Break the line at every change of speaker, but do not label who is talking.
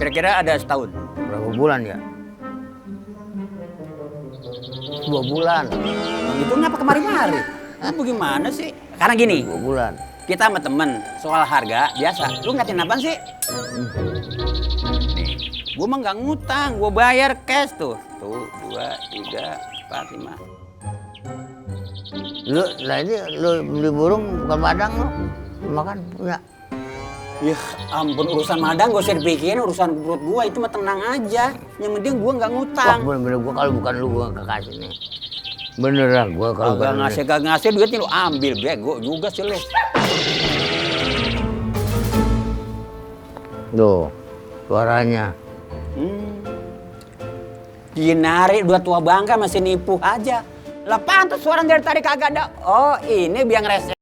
Kira-kira ada setahun.
Berapa bulan ya? 2 bulan.
Itu ngapa kemari-mari? Bagaimana sih? Karena gini,
2 bulan.
kita sama temen soal harga biasa. Lu ngatin apaan sih? Nih, gua mah nggak ngutang, gua bayar cash tuh. Tuh, 2, 3, 4, 5.
Lu lah ini lu beli burung bukan madang lu. Makan punya.
Ya ampun, urusan madang gak usah dipikirin, urusan perut gua itu mah tenang aja. Yang penting gua nggak
Wah
ngutang.
bener-bener gua kalau bukan lu gua gak kasih nih. Beneran gua kalau
Kagak
bukan
ngasih ngasih duitnya lu ambil, bego juga sih lu.
Tuh, suaranya.
Ginari dua tua bangka masih nipu aja. Lah pantas suara dari tadi kagak ada. Oh ini biang rese.